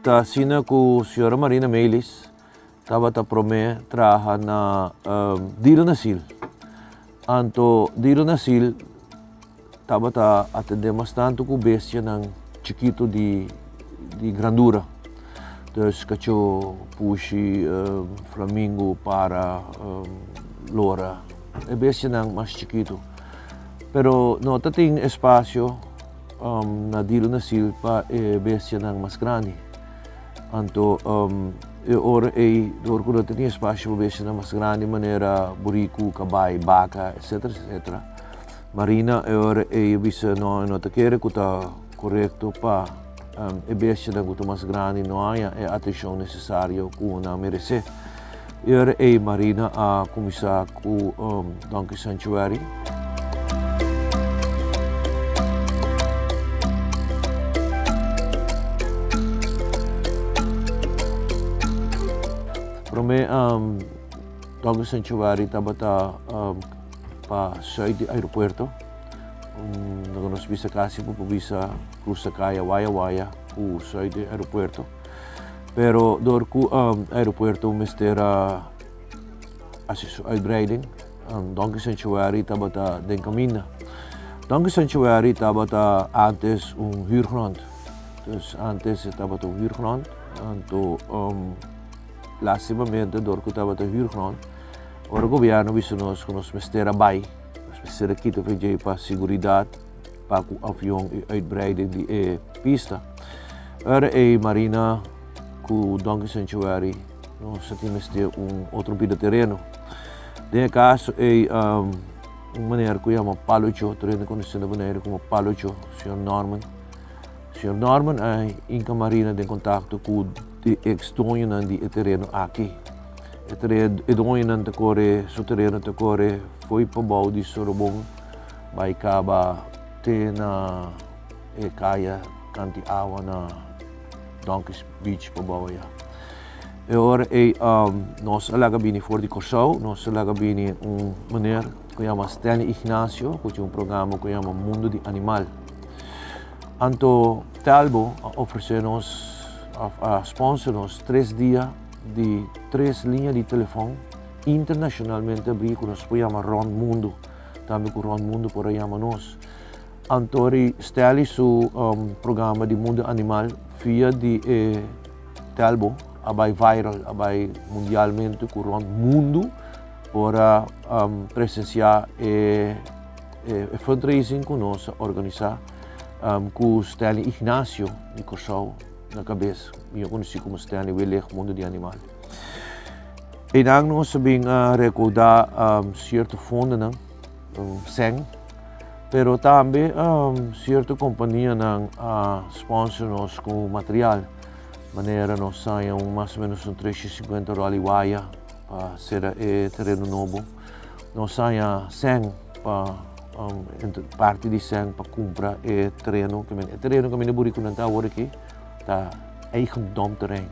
Ta asina ku señora Marina Melis tabata promé traha na Dierenasiel. Anto Dierenasiel tabata atendé mas tantu ku bestianan chikitu di di grandura. Dus kachó, pushi, flamingo, para, lora, e bestianan mas chikitu. Pero no ta tin espasio na Dierenasiel pa e bestianan mas grandi. Anto e ora ei dor ku no ta tin espasio pa bestianan mas grandi manera buriku, kabai, baka, etcetera, etcetera. Marina e ora ei a bisa no e no ta kere ku ta korekto pa e bestianan ku ta mas grandi no haña e atenshon nesesario ku nan meresé. E ora ei Marina a kuminsá ku Donkey Sanctuary. Promé Donkey Sanctuary tabata pa sùit di aeropuerto. Loke nos bisa kasi bo por bisa krusa kaya waya waya ku sùit di aeropuerto. Pero dor ku aeropuerto mester a hasi su uitbreiding, Donkey Sanctuary tabata den kaminda. Donkey Sanctuary tabata antes un huurgrond. Dus antes e tabata un huurgrond, anto lastimamente dor ku tabata huurgrond, ora gobierno bisa nos ku nos mester a bai, nos mester a kita for dje pa seguridat pa ku avion i uitbreiding di e pista. Ora ei Marina ku Donkey Sanctuary nos a tin mester un otro bida tereno. Den e kaso ei un meneer ku yama Palucho, tur hende konosé na Boneiru komo Palucho, señor Norman. Señor Norman a hinka Marina den kontakto ku e eks doñonan di e tereno aki. E tereno, e doñonan ta kore, su tereno ta kore fo'i pabou di Sorobon bai kaba te na e kaya kanti awa na Donkeys Beach pabou aya. E ora ei nos a laga bini for di Kòrsou, nos a laga bini un meneer ku yama Stanley Ignacio ku tin un programa ku yama Mundo di Animal. Anto Telbo a ofresé nos òf a sponsor nos tres dia di tres liña di telefòn internashonalmente abrí ku nos por yama rònt mundu, tambe ku rònt mundu por a yama nos. Anto ri Stanley su programa di Mundo Animal via di e Telbo a bai viral, a bai mundialmente ku rònt mundu por a presensiá e e fundraising ku nos a organisá ku Stanley Ignacio di Kòrsou na kabes, mihó konosí komo Stanley Willig Mundo di Animal. Einan nos a bin a rekoudá sierto fondonan, sèn, pero tambe sierto kompanianan a sponsor nos ku material, manera nos haña un mas o ménos un 350 ròl di waya pa sera e tereno nobo. Nos haña sèn pa parti di sèn pa kumpra e tereno, e tereno kaminda burikunan ta awor aki ta eigendomterrein.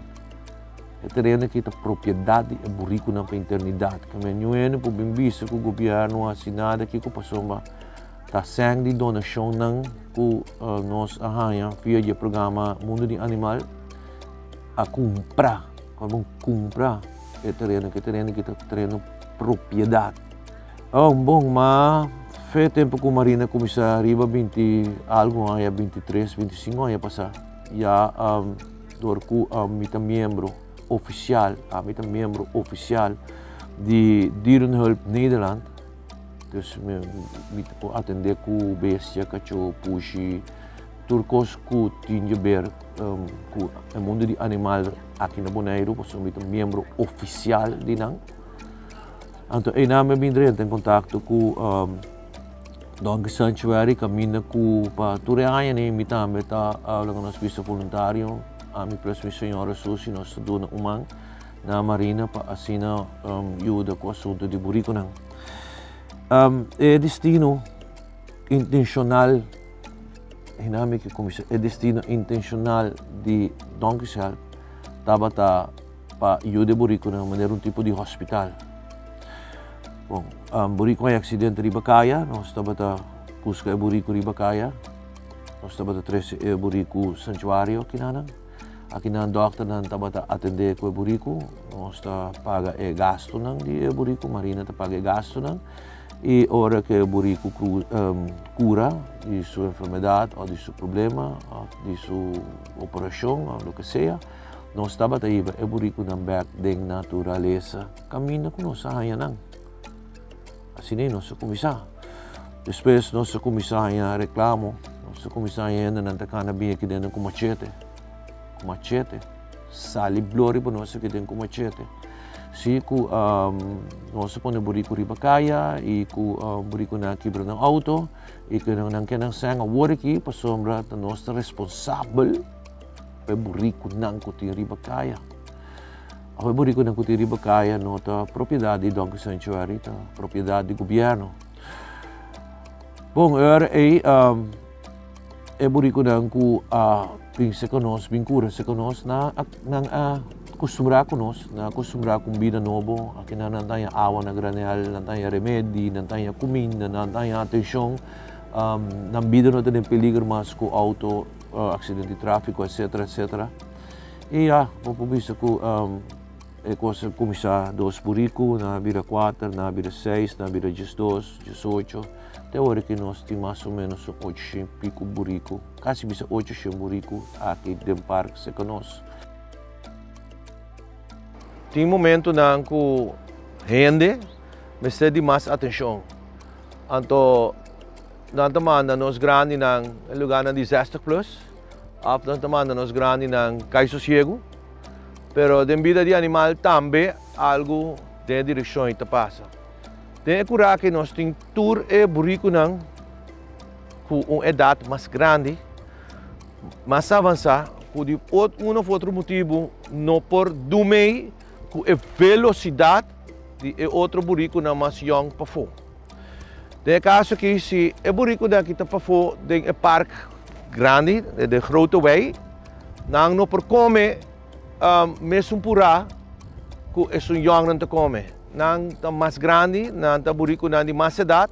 E tereno aki ta propiedat di e burikunan pa eternidat. Kaminda niun hende por bin bisa ku gobièrnu a hasi nada kiko pasobra ta sèn di donashonnan ku nos a haña via di e programa Mundo di Animal a kumpra, a kumpra e tereno aki. E tereno aki ta tereno propiedat. Oh, bon, ma fe tempu ku Marina kuminsá riba binti algu aña, bintitres, bintisinku aña pasá, ya dor ku mi ta miembro ofisial, ami ta miembro ofisial di Dierenhulp Nederland, dus mi mi ta por atendé ku bestia, kachó, pushi, tur kos ku tin di ber ku e mundu di animal aki na Boneiru, pasobra mi ta miembro ofisial di nan. Anto einan mi a bin drenta en kontakto ku Donkey Sanctuary kaminda ku pa tur e aña nei mi tambe ta loke nos bisa voluntario, ami plus mi señora Susi nos ta duna un man na Marina pa asina yuda ku asuntu di burikunan. E destino intenshonal, einan mi ke kuminsá, e destino intenshonal di Donkey's Help tabata pa yuda e burikunan manera un tipo di hospital. Bon, buriku hay aksidente riba kaya, nos tabata buska e buriku riba kaya, nos tabata trese e buriku santuario kinanan. Akinan dòkternan tabata atendé ku e buriku. Nos ta paga e gastunan di e buriku, Marina ta paga e gastunan. I ora ku e buriku kura di su enfermedat òf di su problema òf di su operashon òf loke sea, nos tabata hiba e burikunan bèk den naturalesa kaminda ku nos a haña nan. Asina ei nos a kuminsá. Despues nos a kuminsá haña reklamo, nos a kuminsá haña hendenan ta kana bin aki den ku machete, ku machete, sali blo riba nos aki den ku machete. Si ku nos a pone buriku riba kaya i ku burikunan a kibra nan outo i ku nan ke nan sèn awor aki pasobra ta nos ta responsabel pa e burikunan ku tin riba kaya. Awe burikunan ku tin riba kaya no ta propiedat di Donkey Sanctuary, ta propiedat di gobièrnu. Bon, e ora ei e burikunan ku a bin serka nos, bin kura serka nos, nan a nan a kustumbrá ku nos, nan a kustumbrá ku un bida nobo. Akinan nan ta haña awa na granel, nan ta haña remedi, nan ta haña kuminda, nan ta haña atenshon. Nan bida no ta den peliger mas ku outo, aksidente di tráfiko, etsetera, etsetera. I ya, bo por bisa ku e kos a kuminsá dos buriku, nan a bira kuater, nan a bira seis, nan a bira diesdos, diesocho, te ora ku nos tin mas o ménos un ocho shen piku buriku, kasi bisa 800 buriku aki den park serka nos. Tin momentunan ku hende mester di mas atenshon, anto nan ta manda nos grandinan e lugarnan di zestig plus. Of nan ta manda nos grandinan kai sosiegu. Pero den bida di animal tambe algu den e direkshon ei ta pasa. Den e kura aki nos tin tur e burikunan ku un edat mas grandi, mas avansá, ku di un of otro motibu no por dumei ku e velosidat di e otro burikunan mas yòn pafó. Den e kaso aki si e burikunan aki ta pafó den e park grandi, den grote wei, nan no por kome mesun purá ku esun yòngnan ta kome. Nan ta mas grandi, nan ta burikunan di mas edat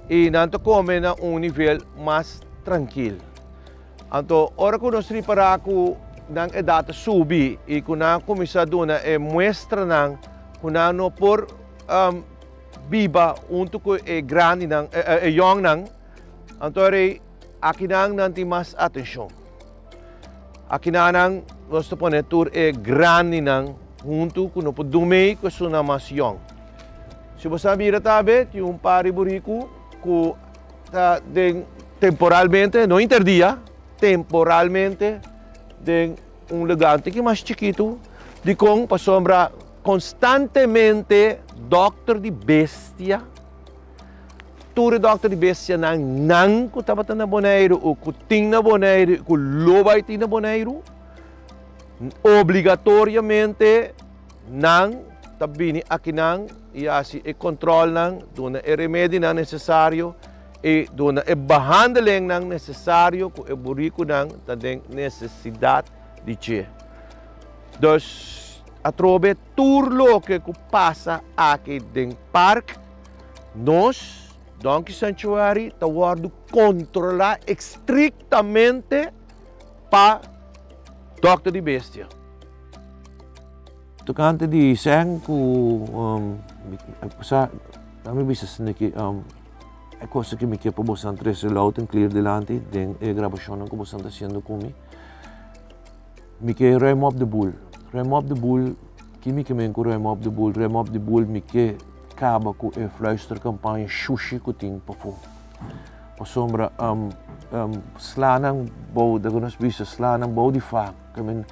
i nan ta kome na un nivel mas trankil. Anto ora ku nos ripará ku nan edat ta subi i ku nan a kuminsá duna e muestranan ku nan no por biba huntu ku e grandinan, e yòngnan, anto rei akinan nan tin mas atenshon. Akinan nan nos ta pone tur e grandinan huntu ku no por dumei ku esunnan mas yòn. Si bo sa mira tambe tin un par di buriku ku ta den temporalmente, no inter dia, temporalmente den un lugar un tiki mas chikitu. Dikon? Pasobra Konstantemente dòkter di bestia, tur e dòkter di bestianan nan ku tabata na Boneiru o ku tin na Boneiru i ku lo bai tin na Boneiru, obligatoriamente nan ta bini akinan i hasi e kòntròlnan, duna e remedinan nesesario i duna e behandelingnan nesesario ku e burikunan ta den nesesidat di dje. Dus atrobe tur loke ku pasa aki den park, nos, Donkey Sanctuary, ta wòrdu kontrolá estriktamente pa dòkter di bestia. Tokante di sèn ku sa mi bisa asina ki e kos ku mi ke pa boso trese loud en clear dilanti den e grabashonnan ku boso ta hasiendo ku mi. Mi ke ruim op de boel. Ruim op de boel, ki mi ke men ku ruim op de boel? Ruim op de boel mi ke kaba ku e fluistercampagne shushi ku tin pafó. Pasobra slanan bou, dor ku nos bisa slanan bou di fak, ke men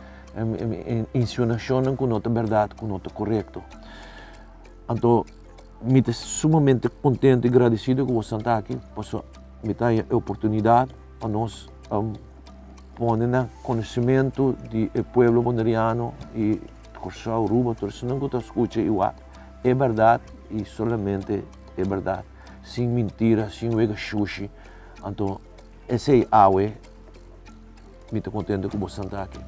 insinuashonnan ku no ta bèrdat, ku no ta korekto. Anto mi ta sumamente kontento i gradesido ku boso ta aki, pasobra mi ta haña e oportunidat pa nos pone na conocimento di e pueblo boneriano y Corsou, Aruba, tur esnan cu ta scucha y wak e berdad y solamente e berdad, sin mentira, sin wega shushi. Anto esey awe mi ta contento cu boso ta aki.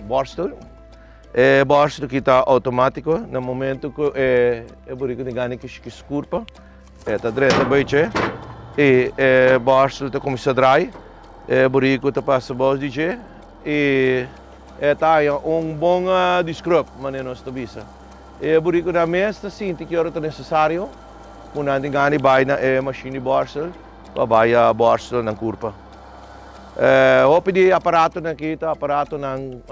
Borstel. E borstel aki ta automatico na momento cu e burico tin gana di kishi kurpa. E ta drenta bai dje. I e bòrstel ta kuminsá drai, e buriku ta pasa bou di dje i e ta haña un bon di scrub, manera nos ta bisa. E burikunan mes ta sinti ki ora ta nesesario ku nan tin gana di bai na e mashin di bòrstel pa bai a bòrstel nan kurpa. Hopi di e aparatonan aki ta aparatonan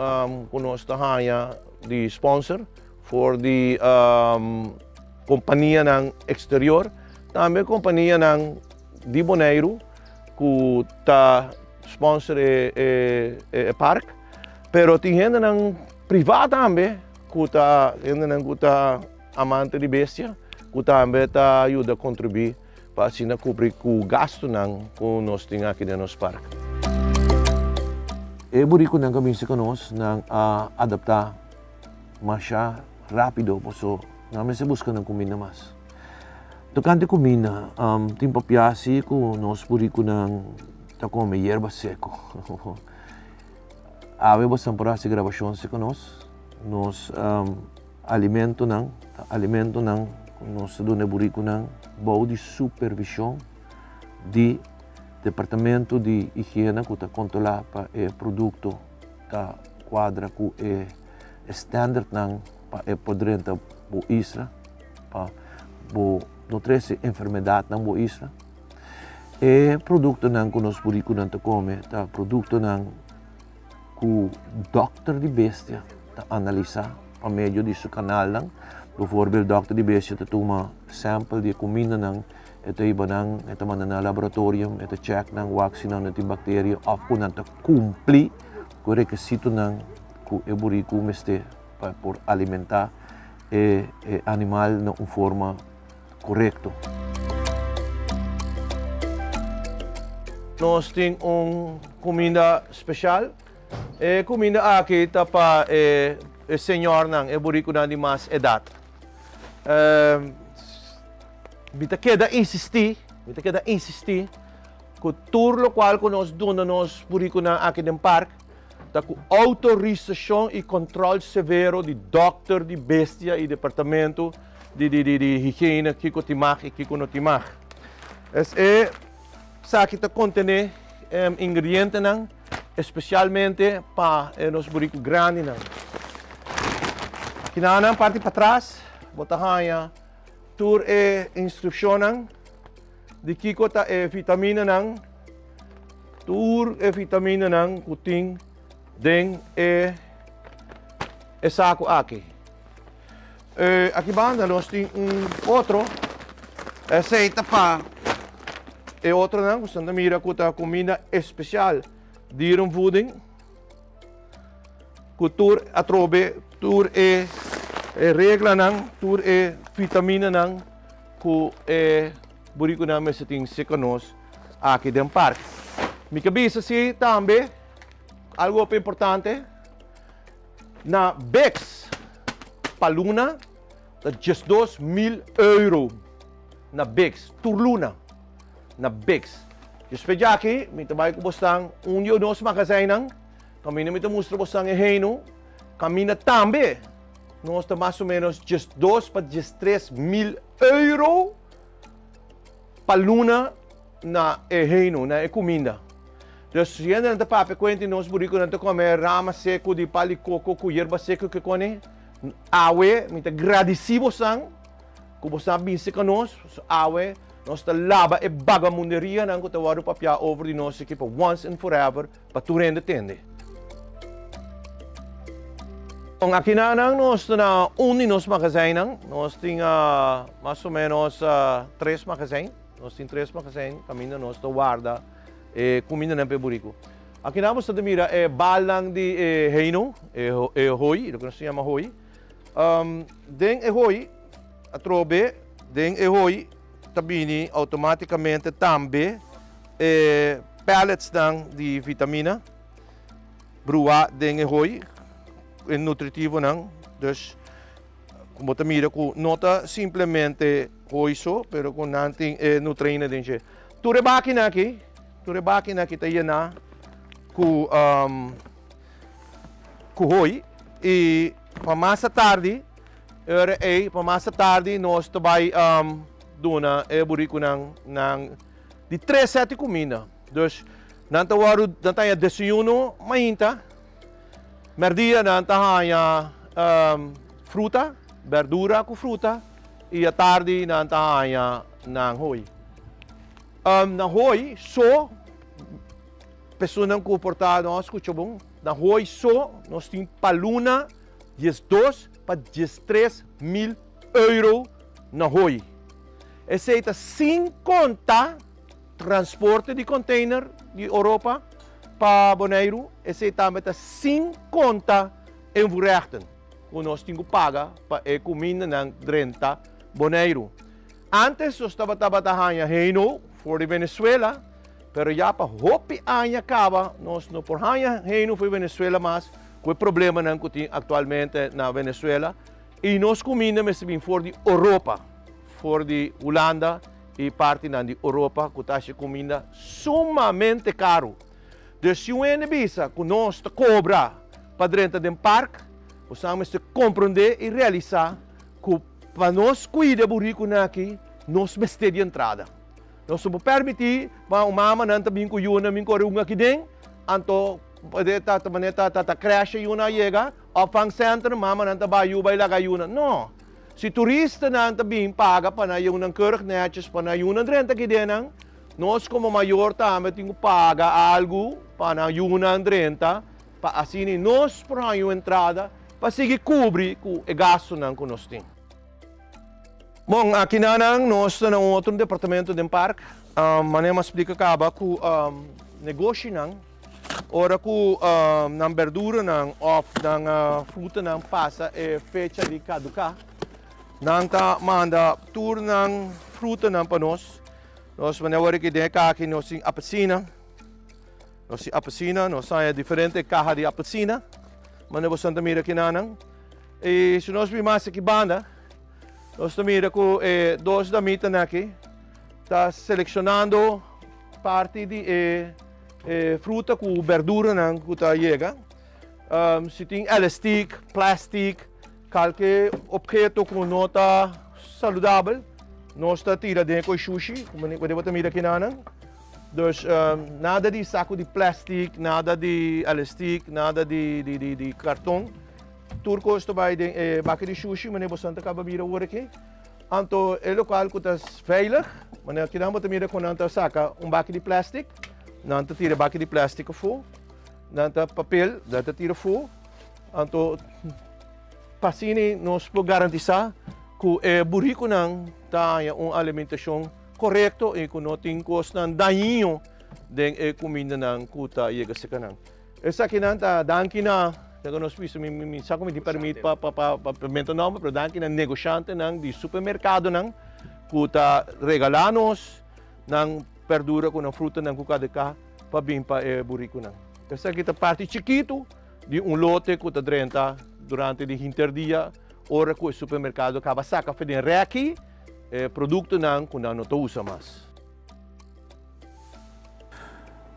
ku nos ta haña di sponsor for di kompanianan eksterior, tambe kompanianan di Boneiru ku ta sponsor e park, pero tin hendenan privá tambe ku ta hendenan ku ta amante di bestia ku tambe ta yuda kontribuí pa asina kubri ku gastunan ku nos tin aki den nos park. E burikunan ku a binse ku nos nan a adaptá masha rápido paso nan mester buska nan kuminda mas. Tokante kuminda, tin papia si ku nos burikunan ta kome yerba seko. Awe boso por hasi grabashon si ku nos, nos alimentonan ta alimentonan ku nos ta duna e burikunan bou di supervishon di departamento di higiena ku ta kontrolá pa e produkto ta kuadra ku e standardnan pa e por drenta bo isla, pa bo no trese enfermedadnan bo isla. E produktonan ku nos burikunan ta kome ta produktonan ku dòkter di bestia ta analisá pa medio di su kanalnan. Bivoorbeeld dòkter di bestia ta tuma sample di e kumindanan, e ta hiba nan, e ta manda nan laboratorium, e ta chèk nan wak si nan no tin bakteria òf ku nan ta kumpli ku e rekisitonan ku e buriku mester pa por alimentá e animal na un forma korekto. Nos tin un kuminda speshal. E kuminda aki ta pa e señornan, e burikunan di mas edat. Mi ta keda insistí, mi ta keda insistí ku tur lokual ku nos duna nos burikunan aki den park ta ku outorisashon i kòntròl severo di dòkter di bestia i departamento di di higiene kiko tin mag i kiko no tin mag. Es e esaki ta kontené ingredientenan espesialmente pa e nos buriku grandinan. Kinanan parti patras bo ta haña tur e instrukshonnan di kiko ta e vitaminanan. Tur e vitaminanan ku tin den e e saku aki. E aki banda nos tin un otro. Esei ta pa e otronan ku ta mira ku ta kuminda espesial dierenvoeding. Ku tur atrobe tur e reglanan, tur e vitaminanan ku e burikunan mester tin seka nos. Aki den park. Mi ke bisa si tambe algo hopi importante, na Bex pa luna ta 12.000 euro na Bex, tur luna na Bex. Despues djaki mi ta bai ku bosnan un di nos magazijnnan, kaminda mi ta mustra bosnan e heino, kaminda tambe nos ta mas o menos 12 pa 13.000 euro. Pa luna na e heino, na e kuminda. Dus si hende nan ta papia kuenta i nos burikunan ta kome rama seku di pal di koko ku yerba seku ke kone, awe mi ta gradisí bosan ku bosan a bin seka nos, awe nos ta laba e bagamunderianan ku ta wòrdu papiá over di nos aki pa once and forever pa tur hende tende. Aki na nan nos ta na un di nos magazijnnan. Nos tin mas o menos tres magazijn. Nos tin tres magazijn kaminda nos ta warda e kumindanan pa e buriku. Aki nan bo ta mira e balnan di e heino, e hooi, loke nos ta yama hooi. Den e hooi atrobe, den e hooi ta bini outomatikamente tambe E pelletsnan di vitamina bruá den e hooi, e nutritivonan, dus bo ta mira ku no ta simplemente hooi so, pero ku nan tin e nutrientenan den dje. Tur e bakinan aki, tur e bakinan aki ta yená ku ku hooi i pa mas atardi, e ora ei pa mas atardi nos ta bai duna e burikunan nan. Di tres sèt di kuminda. Dus nan ta wòrdu, nan ta haña desayuno mainta, mèrdia nan ta haña fruta, bèrdura ku fruta, i atardi nan ta haña nan hoi. Nan hoi so, personanan ku por ta no a skucha bon, nan hoi so nos tin pa luna 12 pa 13 mil euro na hoi. Esei ta sin konta transporte di container di Europa pa Boneiru, esei tambe ta sin konta invoerrechten ku nos tin ku paga pa e kumindanan drenta Boneiru. Antes nos tabata haña heino for di Venezuela, pero ya pa hopi aña kaba nos no por haña heino for di Venezuela mas ku e problemanan ku tin aktualmente na Venezuela i nos kuminda mester bin for di Europa, for di Hulanda i partinan di Europa ku ta hasi kuminda sumamente karu. Dus si un hende bisa ku nos ta kobra pa drenta den park, boso mester komprondé i realisá ku pa nos kuida burikunan aki, nos mester di entrada. Nos no por permití pa un mamanan ta bin ku yunan bin kore un aki den, anto ta ta manera ta ta crèche yunan a yega, opvangcentrum, mamanan ta bai yu bai laga yunan. No! Si turistanan ta bin paga pa nan yunan keurig netjes, pa nan yunan drenta aki den nan, nos komo mayor tambe tin ku paga algu pa nan yunan drenta, pa asina nos por haña un entrada pa sigui kubri ku e gastunan ku nos tin. Bon, aki nan nos ta na un otro departamento den park. Manera mi a splika kaba ku negoshinan, ora ku nan berduranan òf nan frutanan pasa e fecha di kaduká, nan ta manda tur nan frutanan pa nos. Nos manera wòrdu aki den e kaha aki nos tin apelsina, nos tin apelsina, nos haña diferente kaha di apelsina, manera boso ta mira aki nan. I si nos bin mas aki banda, nos ta mira ku e dos damitanan aki ta selekshonando parti di e fruta ku berduranan ku ta yega. Si tin elastik, plastik, kalke opheto ku no ta saludabel, nos ta tira den e koi shushi, ku bo ta mira aki nan. Dus nada di saku di plastik, nada di elastik, nada di karton. Tur kos ta bai den e baki di shushi, manera boso ta kaba mira awor aki. Anto e lokal ku ta veilig, manera kinan bo ta mira ku nan ta saka un baki di plastik, nan ta tira e baki di plastik afó, nan ta papel, nan ta tira afó. Anto pa asina nos por garantisá ku e burikunan ta haña un alimentashon korekto i ku no tin kosnan dañino den e kumindanan ku ta yega serka nan. Esakinan ta danki na, laga nos bisa, mi mi sa ku mi tin permit pa pa pa pa menta nomber, pero danki na negoshantenan di supermerkadonan ku ta regalá nos nan berdura ku nan frutanan ku KDK pa bin pa e burikunan. Esaki ta parti chikitu di un lote ku ta drenta durante di hinter dia ora ku e supermerkado kaba saka for den rèki e produktonan ku nan no ta usa mas.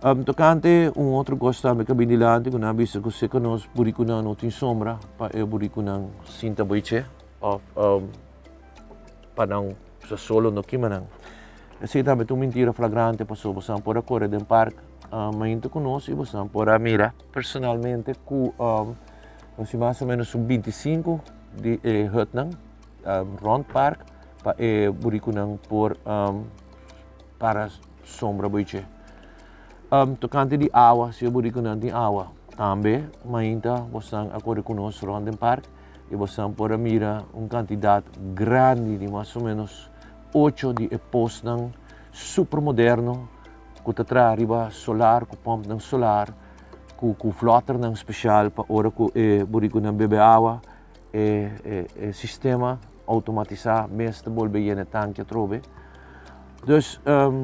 Tokante un otro kos tambe ku a bin dilanti ku nan a bisa ku seka nos burikunan no tin sombra pa e burikunan sinta boiche òf pa nan sa solo no kima nan. Esei tambe ta un mintira flagrante pasobra boso por a kore den park mainta ku nos i boso por a mira personalmente ku nos tin mas o menos un 25 di e hutnan rònt park pa e burikunan por para sombra boiche. Tokante di awa, si e burikunan tin awa, tambe mainta boso a kore ku nos rònt den park i boso por a mira un kantidat grandi di mas o menos ocho di e posnan super moderno ku ta traha riba solar, ku pòmpnan solar, ku ku vlòternan spesial pa ora ku e burikunan bebe awa e e sistema outomatisá mes ta bolbe yena e tanki atrobe. Dus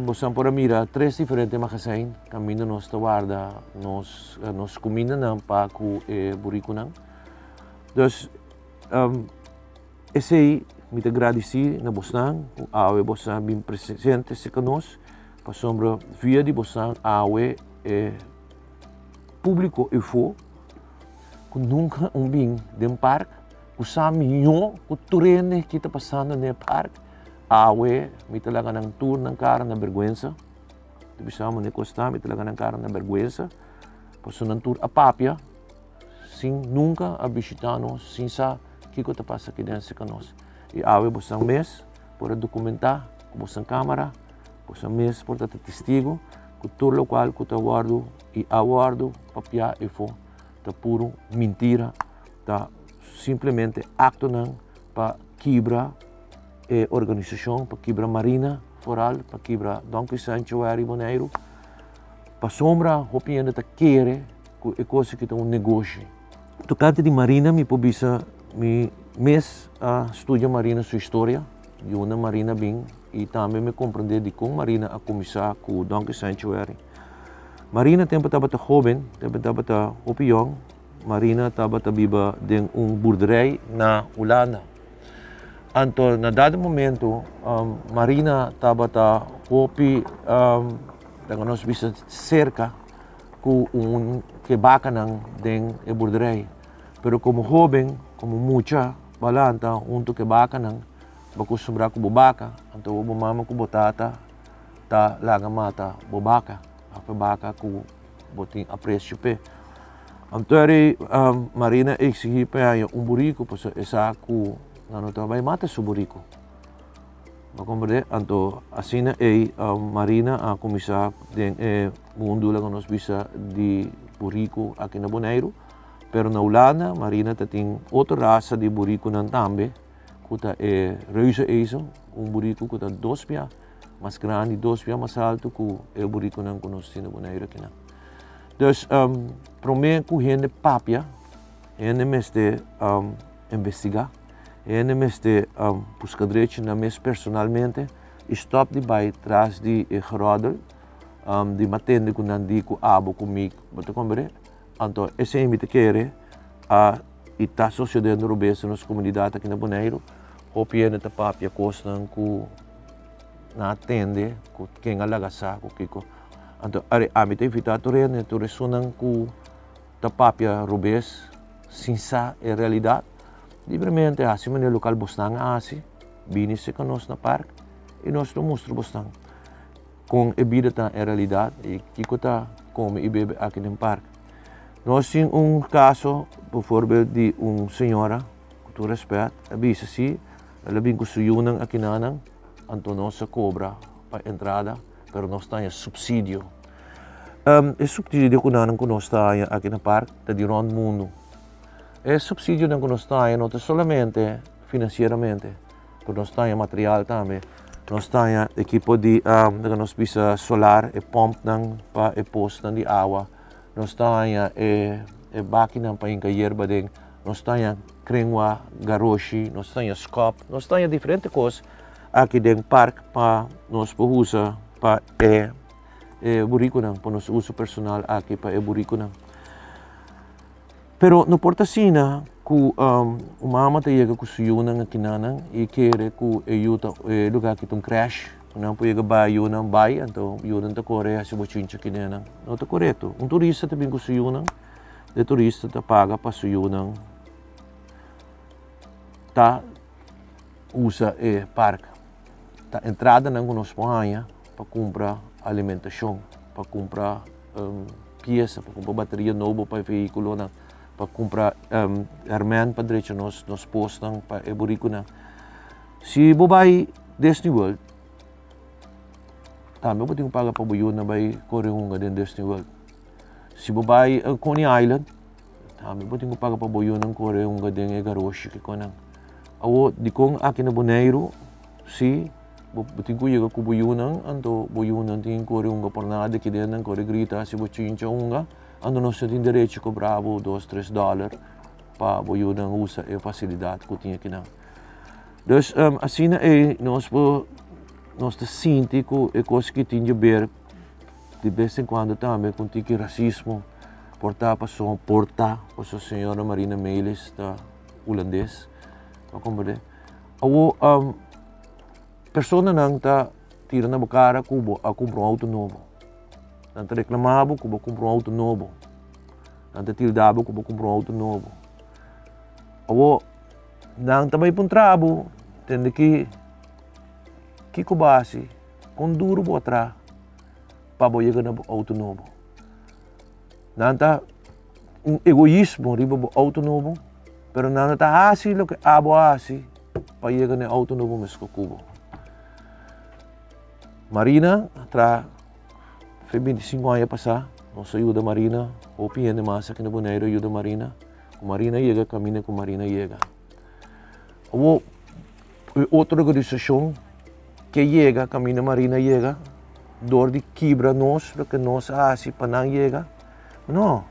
boso por a mira tres diferente magazijn kaminda nos ta warda nos nos kumindanan pa ku e burikunan. Dus esei mi ta gradisí na bosnan ku awe bosnan bin presente serka nos pasobra via di bosnan awe e públiko efo ku nunka un bin den park ku sa mihó ku tur hende ki ta pasando den e park. Awe mi ta laga nan tur nan kara na bergwensa. Ta bisa mi kos ta, mi ta laga nan kara na bèrgwensa, pasobra nan tur a papia sin nunka a bishitá nos, sin sa kiko ta pasa aki den serka nos. I awe bosan mes por a dokumentá ku bosan kámara, bosan mes por ta testigu ku tur lokual ku ta wòrdu i a wòrdu papiá efo ta puru mintira, ta simplemente aktonan pa kibra e organisashon, pa kibra Marina foral, pa kibra Donkey Sanctuary Boneiru. Pasobra hopi hende ta kere ku e kos aki ta un negoshi. Tokante di Marina mi por bisa mi mes a studia Marina su historia, di unda Marina bin i tambe mi komprende dikon Marina a kuminsá ku Donkey Sanctuary. Marina tempu tabata hoben, tempu tabata hopi yòn, Marina tabata biba den un boerderij na Hulanda. Anto na dado momento Marina tabata hopi laga nos bisa serka ku un ke bakanan den e boerderij. Pero komo hoben, komo mucha bo a lanta huntu ku e bakanan, bo a kustumbrá ku bo baka, anto bo mama ku bo tata ta laga mata bo baka, òf e baka ku bo tin apresio p'e. Anto eri Marina a eksigí pa e haña un buriku pasobra e sa ku nan no ta bai mata su buriku. Bo komprendé? Anto asina ei Marina a kuminsá den e mundu laga nos bisa di buriku aki na Boneiru. Pero na Hulanda Marina ta tin otro rasa di burikunan tambe ku ta e reuze-ezel, un buriku ku ta dos pia mas grandi, dos pia mas altu ku e burikunan ku nos tin na Boneiru akinan. Dus promé ku hende papia, hende mester investigá, hende mester buska drechi nan mes personalmente i stòp di bai tras di e geròdel di matende ku nan di ku abo ku mi, bo ta komprendé? Anto esei mi ta kere a i ta sosodendo robes den nos komunidat aki na Boneiru, hopi hende ta papia kosnan ku nan a tende ku ken a laga sa ku kiko. Anto ami ta invitá tur hende, tur esunnan ku ta papia robes sin sa e realidat, libremente hasi manera lokal bosnan a hasi, bini serka nos na park i nos lo mustra bosnan kon e bida ta en realidat i kiko ta kome i bebe aki den park. Nos tin un kaso bivoorbeeld di un señora, ku tur rèspèt, a bisa si el a bin ku su yunan akinanan, anto nos a kobra pa entrada. Pero nos ta haña supsidio. E supsidio ku nan ku nos ta haña aki na park ta di rònt mundu. E supsidionan ku nos ta haña no ta solamente finansieramente, pero nos ta haña material tambe. Nos ta haña ekipo di laga nos bisa solar, e pòmpnan pa e posnan di awa. Nos ta haña e e bakinan pa hinka yerba den. Nos ta haña krenwa, garoshi, nos ta haña skòp, nos ta haña diferente kos. Aki den park pa nos por usa pa e e burikunan, pa nos uso personal aki pa e burikunan. Pero no por ta asina ku un mama ta yega ku su yunan akinanan i kere ku e yu ta e lugar aki ta un krèsh ku nan por yega bai yunan bai anto yunan ta kore hasi bochincha kinenan. No ta korekto. Un turista ta bin ku su yunan, e turista ta paga pa su yunan ta. Usa e park ta entradanan ku nos por haña pa kumpra alimentashon, pa kumpra piesa, pa kumpra bateria nobo pa e vehíkulonan, pa kumpra hèrmènt pa drecha nos nos posnan pa e burikunan. Si bo bai Disney World tambe bo tin ku paga pa bo yunan bai kore hunga den Disney World. Si bo bai Coney Island Tambe bo tin ku paga pa bo yunan kore hunga den e garoshi kikonan. Awor dikon aki na Boneiru si bo tin ku yega ku bo yunan anto bo yunan tin kore hunga por nada kiden nan kore grita hasi bo chincha hunga anto nos no tin derecho kobra bo dos tres dòler pa bo yunan usa e fasilidat ku tin akinan. Dus asina ei nos por nos ta sinti ku e kos ki tin djaber Di bes en cuando tambe cu un tiki racismo por ta paso por ta paso señora Marina Melis ta hulandes bo comprende awo personanan ta tira na bo cara cu bo a cumpra un auto nobo nan ta reclama bo cu bo a cumpra un auto nobo nan ta tilda bo cu bo a cumpra un auto nobo awo nan ta bay puntra bo tende ki kico bo a haci. Kon duru bo a traha pa bo yega na bo outo nobo. Nan ta un egoismo riba bo outo nobo, pero nan no ta hasi loke abo a hasi pa yega na e outo nobo mesko ku bo. Marina a traha fe 25 aña pasá, nos a yuda Marina, hopi hende mas aki na Boneiru a yuda Marina, ku Marina yega kaminda ku Marina yega. Awor e otro organisashon ke yega kaminda Marina yega dor di kibra nos loke nos a hasi pa nan yega, no,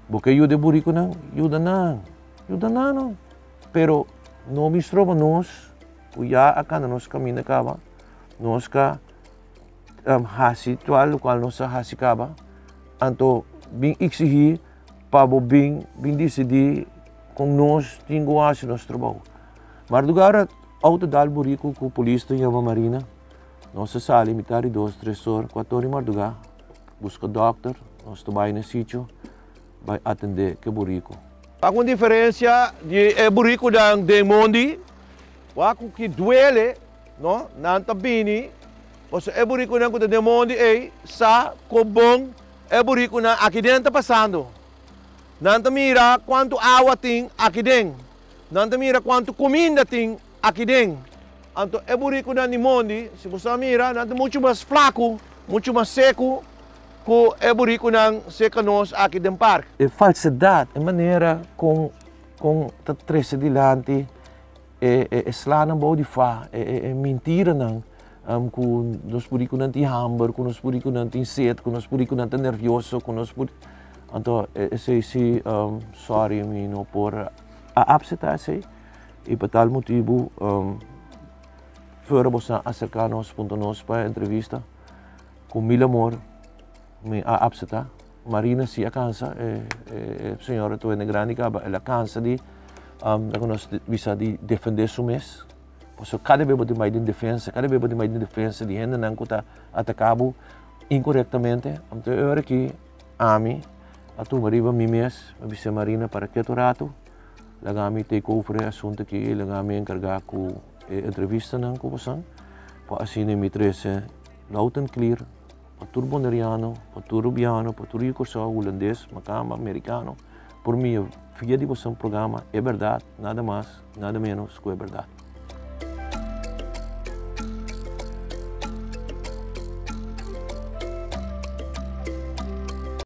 bo ke yuda e burikunan, yuda nan, yuda nan no, pero no bin stroba nos ku ya a kanda nos kaminda kaba, nos ka hasi tual lokual nos a hasi kaba, anto bin eksihí pa bo bin bin disidí kon nos tin ku hasi nos trabou. Mardugada outo dal buriku ku polis ta yama Marina, nos a sali mitar di dos, tres or, kuater or di mardugá buska dòkter, nos ta bai na sitio bai atendé ku e buriku. Wak un diferensia di e burikunan den mondi, wak ku ki duele, no, nan ta bini, pasobra e burikunan ku ta den mondi ei sa kon bon E burikunan aki den ta pasando. Nan ta mira kuantu awa tin aki den. Nan ta mira kuantu kuminda tin aki den. Anto e burikunan di mondi, si bo sa mira, nan ta muchu mas flaku, muchu mas seku ku e burikunan seka nos aki den park. E falsedat, e manera kon kon ta trese dilanti E e slanan bou di fa, e e e mintiranan ku nos pudi ku nan tin hamber, ku nos pudi ku nan tin set, ku nos pudi ku nan ta nervioso, ku nos pudi. Anto esei si sorry mi no por a apseptá esei i pa tal motibu fuera boso a aserká nos puntra nos pa e entrevista ku mil amor mi a apseptá. Marina si a cansa, e e señora ta wende grandi caba, el a cansa di laga nos bisa di defende su mes, pasobra cada bes bo tin bai den defensa, cada bes bo tin bai den defensa di hendenan cu ta ataca bo incorectamente, anto e ora aki ami a tuma riba mi mes, mi a bisa Marina para keto rato, laga mi take over e asunto aki, laga mi encarga cu e entrevistanan cu bosan, pa asina mi trece loud and clear. Pa tur Boneriano, pa tur Rubiano, pa tur yu Kòrsou, Hulandes, Makamba, Merikano, por mia via di boso programa E Bèrdat, nada mas, nada ménos ku e bèrdat.